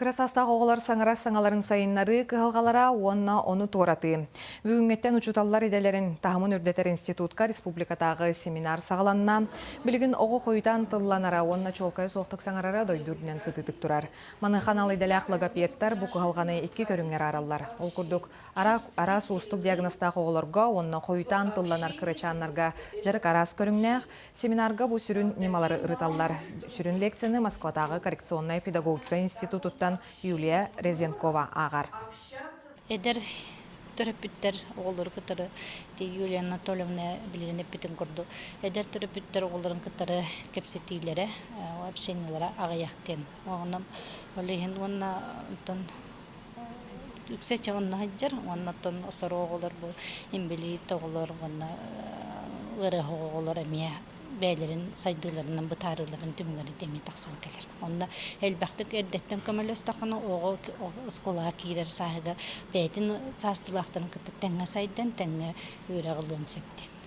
Кыра саастаах оҕолор саҥарар саҥаларын сайыннарыы кыһалҕалара уонна ону туоратыы. Бүгүҥҥэттэн учууталлар идэлэрин таһымын үрдэтэр институтка республикатааҕы семинар саҕаланна. Билигин оҕо хойутаан тылланара уонна чуолкайа суохтук саҥарара дойду үрдүнэн сытыытык турар. Маныаха анал идэлээх логопедтар бу кыһалҕаны икки көрүҥҥэ араараллар. Ол курдук, араас уустук диагнозтаах оҕолорго уонна хойутаан тылланар кырачааннарга дьарык араас көрүҥнээх. Семинарга бу сүрүн ньымалары ырыталлар. Сүрүн лекцияны Москватааҕы коррекционнай педагогика институтуттан Юлия Резенкова ааҕар. Эдэр төрөппүттэр оҕолору кытары Юлия Анатольевна билигин эппитин курдук эдэр төрөппүттэр оҕолорун кытары кэпсэтиилэрэ, общениелара аҕыйах диэн. Онон ол иһин уонна онтон үксэ чаҕынна сылдьар уонна оттон сорох оҕолор бу инбэлиит оҕолор уонна ыарыһах оҕолор эмиэ бэйэлэрин сайдыыларынан бытаарыыларын түмүгэр эмиэ тахсан кэлэр. Онно элбэхтик эрдэттэн көмөлөстөххүнэ оҕо оскуолаҕа киирэр сааһыгар бэйэтин саастыылаахтарын кытта тэҥҥэ сайдан, тэҥҥэ үөрэх ылыан сөп диэн.